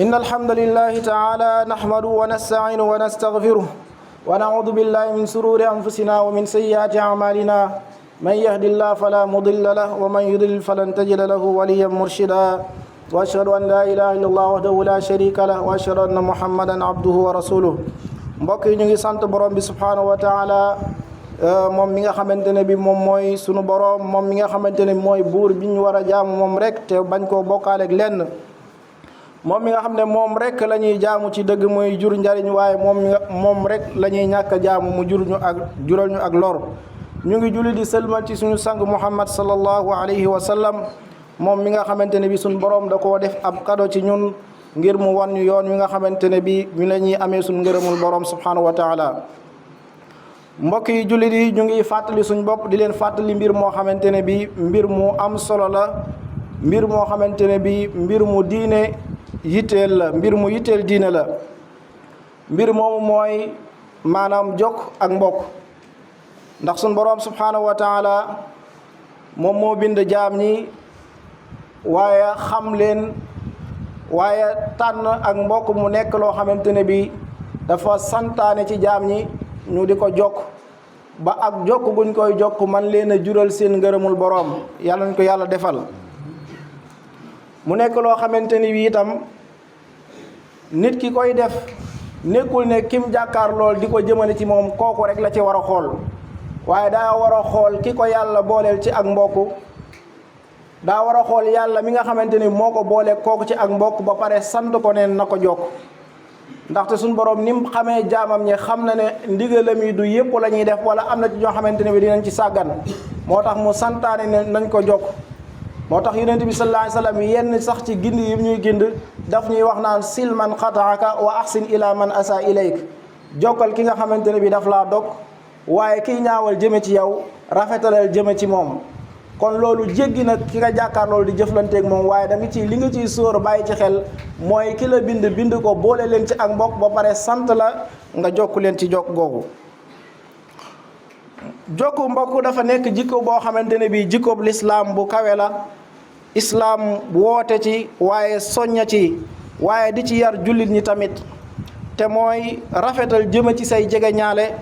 إن الحمد لله تعالى نحمده ونستعينه ونستغفره ونعوذ بالله من شرور أنفسنا ومن سيئات أعمالنا من يهد الله فلا مضل له ومن يضلل فلن تجد له وليا مرشدا وأشهد أن لا إله إلا الله وحده لا شريك له وأشهد أن محمدا عبده ورسوله mbokk yi ñu ngi sant borom bi subhanahu wa taala moom mi nga xamante ne bi moom mooy sunu borom moom mi nga xamante ne mooy buur bi ñu war a jaamu moom rek te bañ koo bokkaaleeg lenn moom mi nga xam ne moom rek la ñuy jaamu ci dëgg mooy jur njariñ waaye moom rek la ñuy ñàkk a jaamu mu jural ñu ak lor ñu ngi julli di sëlmal ci suñu sang muhammad sallallahu alayhi wa sallam moom mi nga xamante ne bi suñu borom da koo def ab kado ci ñun ngir mu wan ñu yoon wi nga xamante ne bi ñu la ñuy amee suñu ngërëmul borom subhanahu wa taala mbokk yi jullit yi ñu ngi fàttali suñ bopp di leen fàttali mbir moo xamante ne bi mbir mu am solo la mbir moo xamante ne bi mbir mu diine yitteel la mbir mu yitteel diine la mbir moomu mooy maanaam jokk ak mbokk ndax suñ borom subhanahu wa taala moom moo bind jaam ñi waaye xam leen waaye tànn ak mbokk mu nekk loo xamante ne bi dafa santaane ci jaam ñi ñu di ko jokk ba ak jokk guñ koy jokk man leen a jural seen ngërëmul boroom yàlla nañ ko yàlla defal mu nekk loo xamante ni bi itam nit ki koy def nekkul ne kim jàkkaar lool di ko jëmale ci moom kooku rek la ci war a xool waaye daa war a xool ki ko yàlla booleel ci ak mbokk daa war a xool yàlla mi nga xamante ni moo ko boole kooku ci ak mbokk ba pare sant ko neen na ko jokk ndaxte suñu borom ni mu xamee jaamam ñi xam na ne ndigalam yi du yëpp la ñuy def wala am na ci ñoo xamante ne bi dinañ ci sàggan moo tax mu santaane ne nañ ko jokk moo tax yonent bi sallallahu alayhi wasallam yenn sax ci gind yi ñuy gind daf ñuy wax naan sil man xataaka wa ahsin ila man asa ilayk jokkal ki nga xamante ne bi daf laa dog waaye kiy ñaawal jëme ci yow rafetalal jëme ci moom kon loolu jéggi na ki nga jàkkaar loolu di jëflanteeg moom waaye da nga ci li nga ciy sóor bàyyi ci xel mooy ki la bind ko boole leen ci ak mbokk ba pare sant la nga jokk leen ci jokk googu jokku mbokk dafa nekk jikko boo xamante ne bii jikkoob lislaam bu kawe la islaam woote ci waaye soñña ci waaye di ci yar jullit ñi tamit te mooy rafetal jëme ci say jege ñaale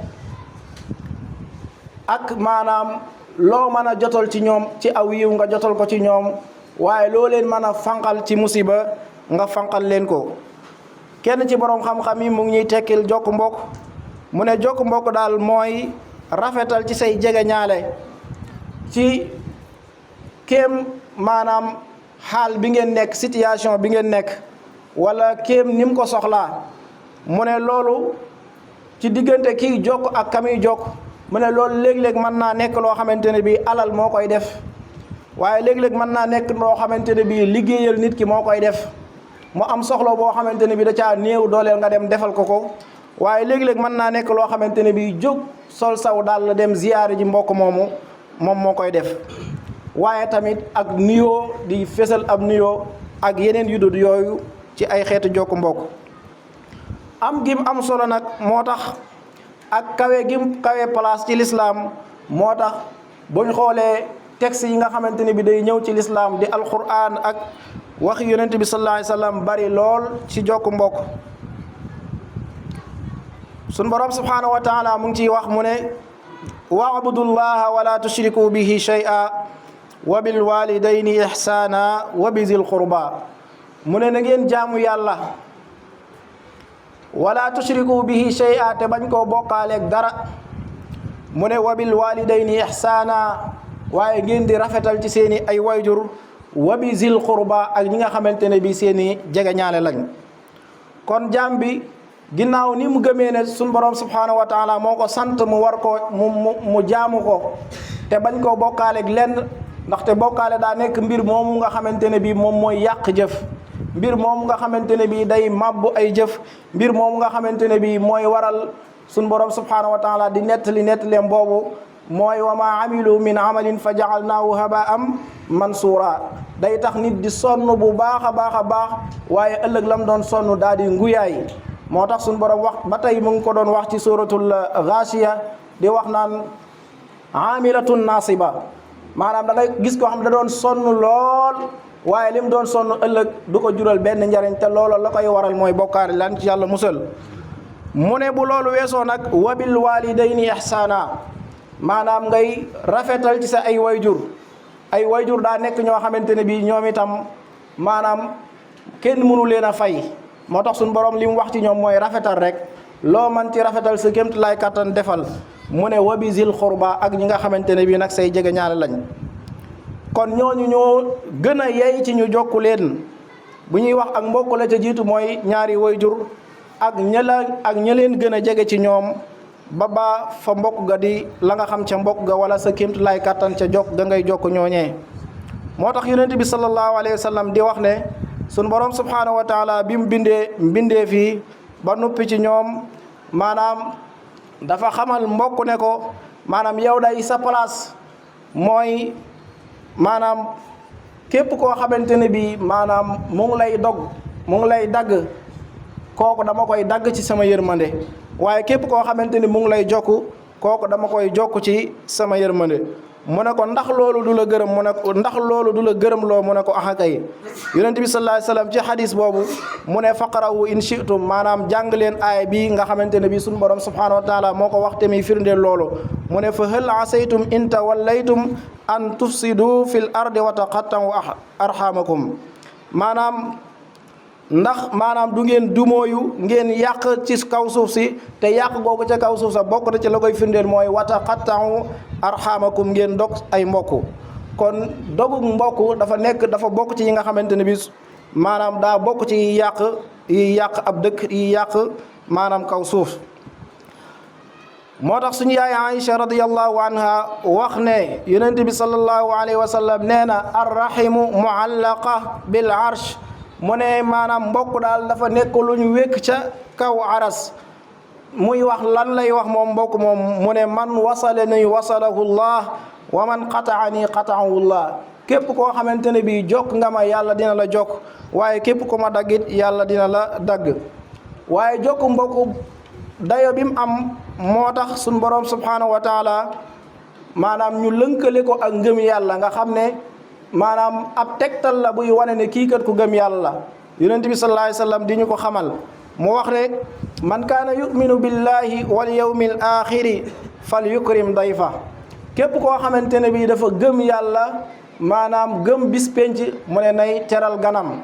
ak maanaam loo mën a jotal ci ñoom ci aw yiw nga jotal ko ci ñoom waaye loo leen mën a fanqal ci musiba nga fanqal leen ko kenn ci boroom xam-xam yi mu ngi ñuy tekkil jokk mbokk mu ne jokk mbokk daal mooy rafetal ci say jege ñaale ci kéem maanaam xaal bi ngeen nekk situation bi ngeen nekk wala kéem ni mu ko soxlaa mu ne loolu ci diggante kiy jokk ak kamiy jokk mu ne loolu léeg-léeg mën naa nekk loo xamante ne bii alal moo koy def waaye léeg-léeg mën naa nekk loo xamante ne bii liggéeyal nit ki moo koy def mu am soxla boo xamante ne bii da caa néew dooleel nga dem defal ko waaye léeg-léeg mën naa nekk loo xamante ne bii jóg sol saw daal la dem ziyaare ji mbokk moomu moom moo koy def waaye tamit ak nuyoo di fésal ab nuyoo ak yeneen yu dul yooyu ci ay xeetu jokk mbokk am gim am solo nag moo tax ak kawe gim kawe place ci lislaam moo tax buñ xoolee texte yi nga xamante ne bi day ñëw ci lislaam di alquran ak waxi yonent bi sallallahu alayhi wasallam bari lool ci jokk mbokk sun borom subhanahu wa taala mu ngi ciy wax mu ne wa'budullaha wala tushriku bihi shay'a wa bil walidayni ihsana wa bizil qurba mu ne na ngeen jaamu yàlla wala tushriku bihi shay'a te bañ koo bokkaaleeg dara mu ne wa bil walidayni ihsana waaye ngeen di rafetal ci seeni ay wayjur wa bi zil qurba ak ñi nga xamante ne bi seeni jege ñaale lañ kon jaam bi ginnaaw ni mu gëmee ne suñ borom subhanahu wa taala moo ko sant mu war ko mu jaamu ko te bañ koo bokkaaleeg lenn ndaxte bokkaale daa nekk mbir moomu nga xamante ne bi moom mooy yàq jëf mbir moomu nga xamante ne bii day màbbu ay jëf mbir moomu nga xamante ne bii mooy waral suñ borom subhanahu wa taala di nettaleem boobu mooy wa ma amilu min amalin fa ja'alnaahu haba'an mansuura day tax nit di sonn bu baax a baax waaye ëllëg lam doon sonn daal di nguyaay moo tax suñ borom wax ba tey mu ngi ko doon wax ci suratul Ghaashiya di wax naan amilatun nasiba maanaam da ngay gis koo xam ne da doon sonn lool waaye li mu doon sonn ëllëg du ko jural benn njariñ te loolu la koy waral mooy bokkaale lan ci yàlla musal. mu ne bu loolu weesoo nag wabil walidayni ihsaana maanaam ngay rafetal ci sa ay wayjur daa nekk ñoo xamante ne bii ñoom itam maanaam kenn mënu leen a fay moo tax suñu borom li mu wax ci ñoom mooy rafetal rek loo man ci rafetal sa kémt lay kattan defal mu ne wabi zil xurba ak ñi nga xamante ne bii nag say jege ñaale lañ. kon ñooñu ñoo gën a yey ci ñu jokku leen bu ñuy wax ak mbokk la ca jiitu mooy ñaari wayjur ak ña leen gën a jege ci ñoom ba fa mbokk ga di la nga xam ca mbokk ga wala sa kémt lay kattan ca jokk ga ngay jokk ñooñee. moo tax yonent bi sallallahu alayhi wa sallam di wax ne sun borom subhanahu wa taala bi mu bindee fii ba noppi ci ñoom maanaam dafa xamal mbokk ne ko maanaam yow day sa place mooy maanaam képp koo xamante ne bii maanaam mu ngi lay dog mu ngi lay dagg kooku dama koy dagg ci sama yërmande waaye képp koo xamante ni mu ngi lay jokku kooku dama koy jokk ci sama yërmande. mu ne ko ndax loolu du la gërëm mu ne ko ndax loolu du la gërëm loo mu ne ko axakay yonent bi sallallahu alayhi wasallam ci xadis boobu mu ne faqarawu in shi'tum maanaam jàng leen aaya bi nga xamante ne bi suñu borom subhanahu wa taala moo ko wax te muy firndeel loolu mu ne fa hal asaytum in tawallaytum an tufsidu fil ardi wa taqatta'u arhamakum maanaam ndax maanaam du ngeen dumooyu ngeen yàq ci kaw suuf si te yàq googu ca kaw suuf sa bokk na ci la koy firndeel mooy wa taqatta'u arhamakum ngeen dog ay mbokk. kon dogug mbokk dafa bokk ci yi nga xamante ne bi maanaam daa bokk ci yi yàq ab dëkk yi yàq maanaam kaw suuf. moo tax suñu yaay Aïcha radiyallahu anha wax ne yonent bi sallallahu alayhi wa sallam nee na arrahimu muallaqa bil arsh mu ne maanaam mbokk daal dafa nekk lu ñu wékk ca kaw aras muy wax lan lay wax moom mbokk moom mu ne man wasalani wasalahu llah wa man qata'ani qata'ahu llah képp koo xamante ne bii jokk nga ma yàlla dina la jokk waaye képp ko ma daggit yàlla dina la dagg. waaye jokk mbokk dayo bi mu am moo tax suñ borom subhanahu wa taala maanaam ñu lënkale ko ak ngëm yàlla nga xam ne maanaam ab tegtal la buy wane ne kii kat ku gëm yàlla la. yonent bi sallallahu alayhi wasallam di ñu ko xamal mu wax rek man kaana yuminu billahi wal yawmil axiri fal yukrim dayfa képp koo xamante ne bii dafa gëm yàlla maanaam gëm bis penc mu ne nay teral ganam.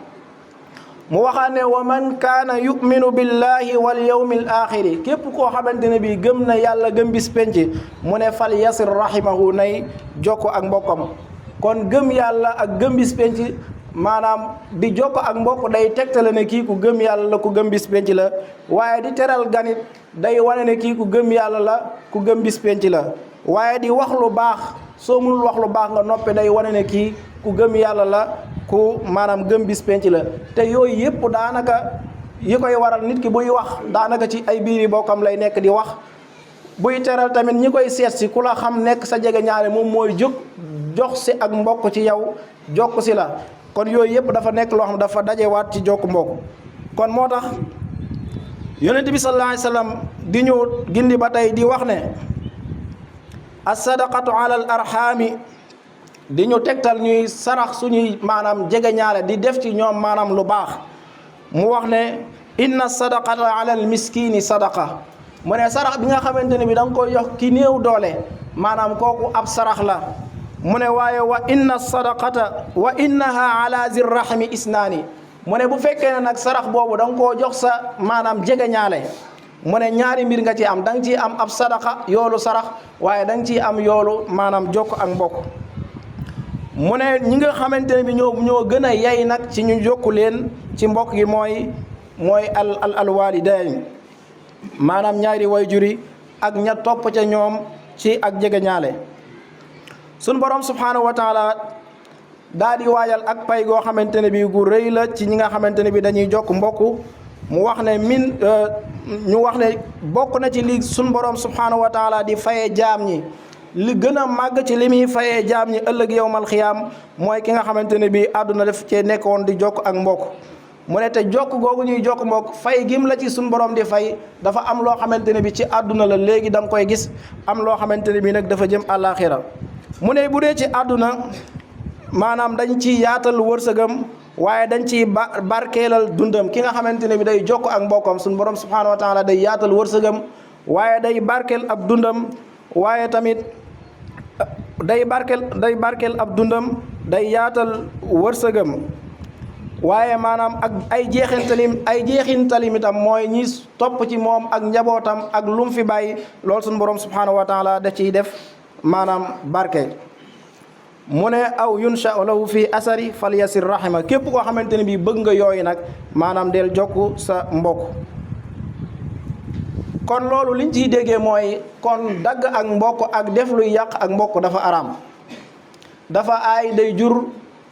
mu waxaat ne wa man kaana yuminu billahi wal yawmil axiri képp koo xamante ne bii gëm na yàlla gëm bis penc mu ne fal yasir rahimahu nay jokko ak mbokkam. kon gëm yàlla ak gëm bis penc maanaam di jokko ak mbokk day tegtale ne kii ku gëm yàlla la ku gëm bis penc la waaye di teral ganit day wane ne kii ku gëm yàlla la ku gëm bis penc la waaye di wax lu baax soo mënul wax lu baax nga noppi day wane ne kii ku gëm yàlla la ku maanaam gëm bis penc la. te yooyu yëpp daanaka yi koy waral nit ki buy wax daanaka ci ay biiri bokkam lay nekk di wax buy teral tamit ñi koy seet si ku la xam nekk sa jege ñaare moom mooy jóg jox si ak mbokk ci yow jokk si la. kon yooyu yëpp dafa nekk loo xam dafa dajewaat ci jokk mbokk. kon moo tax yonent bi sallallahu alayhi wasallam di ñu gindi ba tey di wax ne as-sadaqatu ala al arhami di ñu tegtal ñuy sarax suñuy maanaam jege ñaale di def ci ñoom maanaam lu baax. mu wax ne inna sadaqata ala al miskini sadaqa mu ne sarax bi nga xamante ne bi da nga koy jox ki néew doole maanaam kooku ab sarax la. mu ne waaye wa inna sadaqata wa innaha ala zir rahmi isnaani mu ne bu fekkee ne nag sarax boobu da nga koo jox sa maanaam jege ñaale mu ne ñaari mbir nga ci am da nga ciy am ab sadaqa yoolu sarax waaye da nga ciy am yoolu maanaam jokk ak mbokk. mu ne ñi nga xamante ne bi ñoo gën a yey nag ci ñu jokku leen ci mbokk gi mooy al walidayn maanaam ñaari wayjuri ak ña topp ca ñoom ci ak jege ñaale. sun borom subhanahu wa taala daa di waajal ak pay goo xamante ne bi gu rëy la ci ñi nga xamante ne bi dañuy jokk mbokk. mu wax ne ñu wax ne bokk na ci li sun borom subhanahu wa taala di fayee jaam ñi li gën a màgg ci li muy fayee jaam ñi ëllëg yawmal xiyaam mooy ki nga xamante ne bi àdduna def cee nekkoon di jokk ak mbokk. mu ne te jokk googu ñuy jokk mbokk fay gim la ci sun borom di fay dafa am loo xamante ne bi ci àdduna la léegi da nga koy gis am loo xamante ne bi nag dafa jëm àllaaxira mu ne bu dee ci àdduna maanaam dañ ci yaatal wërsëgam waaye dañ ci barkeelal dundam. Ki nga xamante ne bi day jokk ak mbokkam suñu borom subhaanahu wa taala day yaatal wërsëgam waaye day barkeel ab dundam, waaye tamit day barkeel ab dundam, day yaatal wërsëgam. waaye maanaam ak ay jeexintalim itam mooy ñi topp ci moom ak njabootam ak lu mu fi bàyyi, loolu suñu borom subhaanahu wa taala da ciy def maanaam barke. mu ne aw yunsha lahu fi asari fal yasir rahima. képp koo xamante ne bii bëgg nga yooyu nag maanaam del jokk sa mbokk. kon loolu liñ ciy déggee mooy kon dagg ak mbokk ak def luy yàq ak mbokk dafa araam, dafa aay, day jur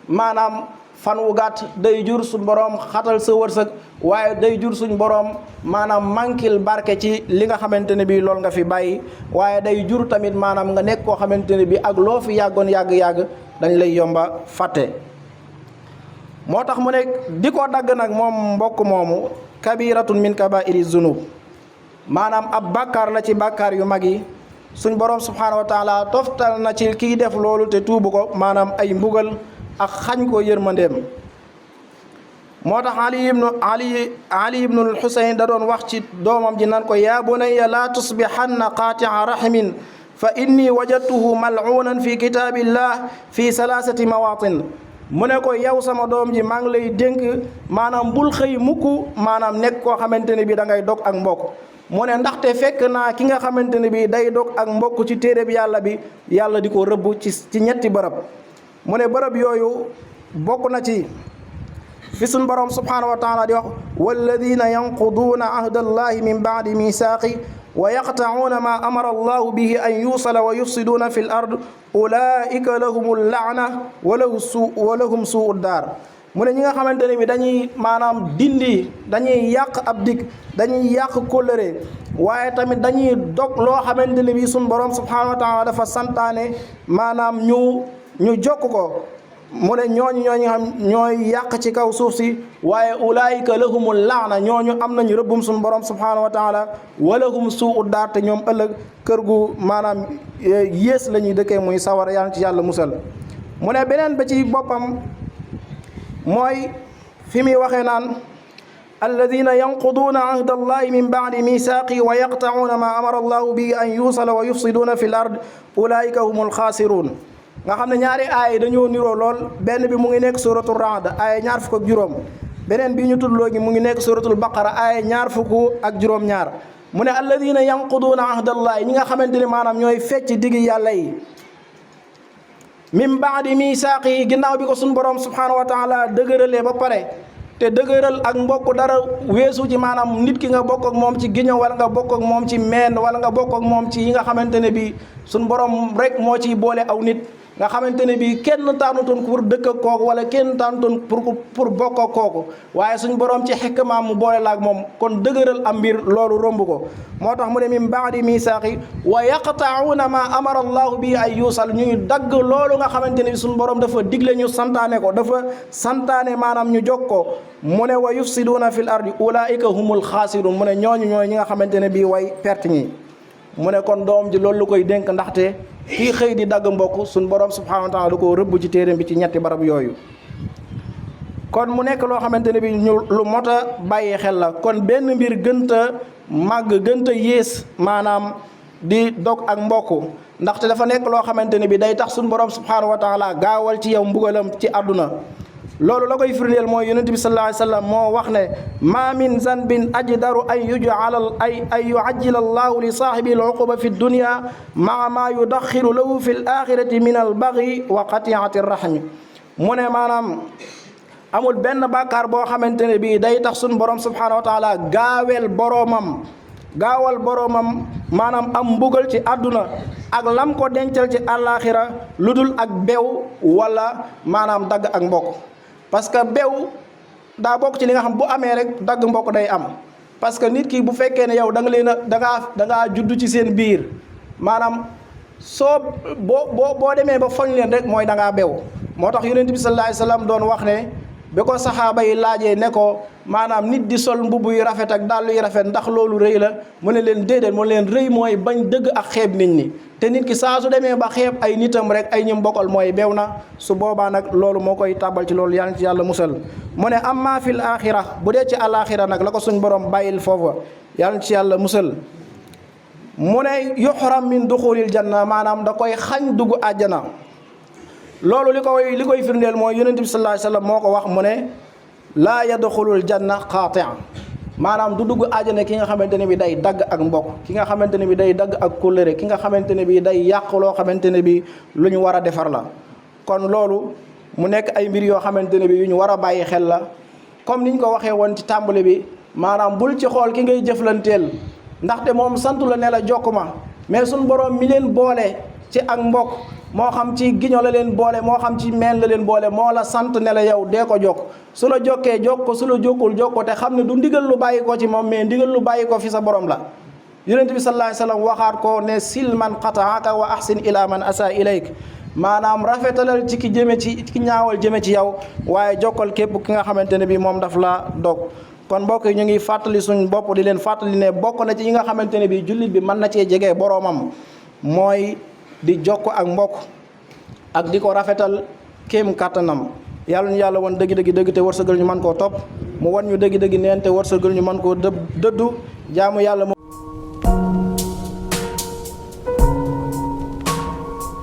maanaam fan wu gàtt, day jur suñ boroom xatal sa wërsëg, waaye day jur suñ boroom maanaam mankil barke ci li nga xamante ne bii loolu nga fi bàyyi, waaye day jur tamit maanaam nga nekk koo xamante ne bii ak loo fi yàggoon yàgg-yàgg dañ lay yomba fàtte. moo tax mu ne di ko dagg nag moom mbokk moomu kabiratun min kabairi zunub, maanaam ab bàkkaar la ci bàkkaar yu mag yi. suñ boroom subhaanahu wa taala toftal na ci kiy def loolu te tuubu ko maanaam ay mbugal ak xañ ko yërmandeem. moo tax ali ibnul Xuseyn da doon wax ci doomam ji nan ko yaa bunayya laa tusbihanna qaatia rahimin fa inni wajadtuhu mal'uunan fi kitaabillah fi salaasati mawaatin. mu ne ko yow sama doom ji maa ngi lay dénk maanaam bul xëy mukk maanaam nekk koo xamante ne bii da ngay dog ak mbokk. mu ne ndaxte fekk naa ki nga xamante ne bii day dog ak mbokk ci téereb yàlla bi, yàlla di ko rëbb ci ñetti bërëb. mu ne bërëb yooyu bokk na ci fi suñ borom subhaanahu wa taala di wax walladina yanquduuna ahda allahi min baadi misaaqi wa yaqta'uuna ma amara allahu bihi an yuusala wa yufsiduuna fi l ard ulaika lahum llaana wa lahum suu daar. mu ne ñi nga xamante ne bi dañuy maanaam dañuy yàq ab dig, dañuy yàq kóllëre, waaye tamit dañuy dog loo xamante ne bi suñ borom subhaanahu wa taala dafa santaane maanaam ñu jokk ko. mu ne ñooñu xam ñooy yàq ci kaw suuf si, waaye ulaayika lahumul laana, ñooñu am nañu rëbbum suñu borom subhaanahu wa taala wa lahum suu daar, te ñoom ëllëg kër gu maanaam yées la ñuy dëkkee muy sawara, yàlla ci yàlla musal. mu ne beneen ba ci boppam mooy fi muy waxee naan alladina yanquduuna ahda allahi min baadi misaaqi wa yaqta'uuna ma amara allahu bihi an yuusala wa yufsiduuna fi l ard ulaayika humul xaasiruun. nga xam ne ñaari aay dañoo niroo lool. benn bi mu ngi nekk suratul Ra'd aaya 25, beneen bi ñu tuddloo gi mu ngi nekk suratul Baqara aaya 25. mu ne alladina yanquduuna ahdallahi, ñi nga xamante ne maanaam ñooy fecc diggi yàlla yi, min baadi misaaqi yi, ginnaaw bi ko suñu borom subhaanahu wa taala dëgëralee ba pare. te dëgëral ak mbokk dara weesu ci maanaam nit ki nga bokk ak moom ci giño, wala nga bokk ak moom ci meen, wala nga bokk ak moom ci yi nga xamante ne bii suñu borom rek moo ciy boole aw nit, nga xamante ne bii kenn tànnutoon pour dëkk ak kooku, wala kenn tànnutoon pour bokk ak kooku, waaye suñ borom ci xikmaam mu boole la ak moom. kon dëgëral am mbir loolu romb ko. moo tax mu ne min baadi misaaqi wa yaqta'uuna ma amara allahu bi ay yuusal, ñuy dagg loolu nga xamante ne bi suñ borom dafa digle ñu santaane ko, dafa santaane maanaam ñu jog ko. mu ne wa yufsiduuna fil ardi ulaa'ika humul xaasiruun. mu ne ñooñu ñooy ñi nga xamante ne bii way perte ñi. mu ne kon doom ji loolu lu koy dénk, ndaxte kii xëy di dagg mbokk suñ borom subhaanahu wa taala da koo rëbb ci téeréem bi ci ñetti barab yooyu. kon mu nekk loo xamante ne bi lu mot a bàyyi xel la. kon benn mbir gënta màgg, gënta yées maanaam di dog ak mbokk, ndaxte dafa nekk loo xamante ne bi day tax suñ borom subhaanahu wa taala gaawal ci yow mbugalam ci àdduna. loolu la koy firndeel mooy yonent bi sallallahu alayhi wa sallam moo wax ne ma min zanbin ajdaru an yuajjila allahu li saahibi al uquba fi dunya maa ma yudaxiru lahu fi l axirati min al baghi wa qatiati rahmi. mu ne maanaam amul benn bàkkaar boo xamante ne bii day tax suñ borom subhaanahu wa taala gaawal boroomam maanaam am mbugal ci àdduna ak lam ko dencal ci àllaaxira lu dul ak bew wala maanaam dagg ak mbokk. parce que bew daa bokk ci li nga xam bu amee rek dagg mbokk day am. parce que nit ki bu fekkee ne yow da ngaa judd ci seen biir, maanaam soo boo demee ba foñ leen rek mooy da ngaa bew. moo tax yonent bi sallallahu alayhi wa sallam doon wax ne bi ko saxaaba yi laajee ne ko maanaam nit di sol mbubb yu rafet ak dàll yu rafet ndax loolu rëy la mu ne leen déedéet mu ne leen rëy mooy bañ dëgg ak xeeb nit ñi te nit ki saa su demee ba xeeb ay nitam rek ay ñim bokkal mooy beew na su boobaa nag loolu moo koy tàbbal ci loolu yàlla ci yàlla musal mu ne amma fil axira bu dee ci alaxira nag la ko suñ borom bàyyil foofa yàlla ci yàlla musal mu ne yuxram min duxulil janna maanaam da koy xañ dugg àjjana loolu li koy firndeel mooy yonent bi sallallahu alayhi wasallam moo ko wax mu ne laa yadxulul janna qaati' maanaam du dugg àjjana ki nga xamante ne bi day dagg ak mbokk ki nga xamante ne bi day dagg ak kóllëre ki nga xamante ne bi day yàq loo xamante ne bi lu ñu war a defar la kon loolu mu nekk ay mbir yoo xamante ne bi yu ñu war a bàyyi xel la comme niñ ko waxee woon ci tàmbali bi maanaam bul ci xool ki ngay jëflanteel ndaxte moom santu la ne la jokk ma mais suñ borom mi leen boole ci ak mbokk moo xam ci giño la leen boole moo xam ci meen la leen boole moo la sant ne la yow dee ko jokk su la jokkee jokk ko su la jokkul jokk ko te xam ne du ndigal lu bàyyi ko ci moom mais ndigal lu bàyyi ko fi sa borom la yonent bi sallallahu alayhi wasallam waxaat ko ne sil man qataaka wa ahsin ila man asa ilayk maanaam rafetalal ci ki jëme ci ki ñaawal jëme ci yow waaye jokkal képp ki nga xamante ne bi moom daf la dog kon mbokk yi ñu ngi fàttali suñ bopp di leen fàttali ne bokk na ci yi nga xamante ne bi jullit bi mën na cee jege boroomam mooy di jokk ak mbokk ak di ko rafetal kéem kàttanam yàlla ñu yàlla wan dëgg te wërsëgal ñu mën koo topp mu wan ñu dëgg neen te wërsëgal ñu mën koo dëddu jaamu yàlla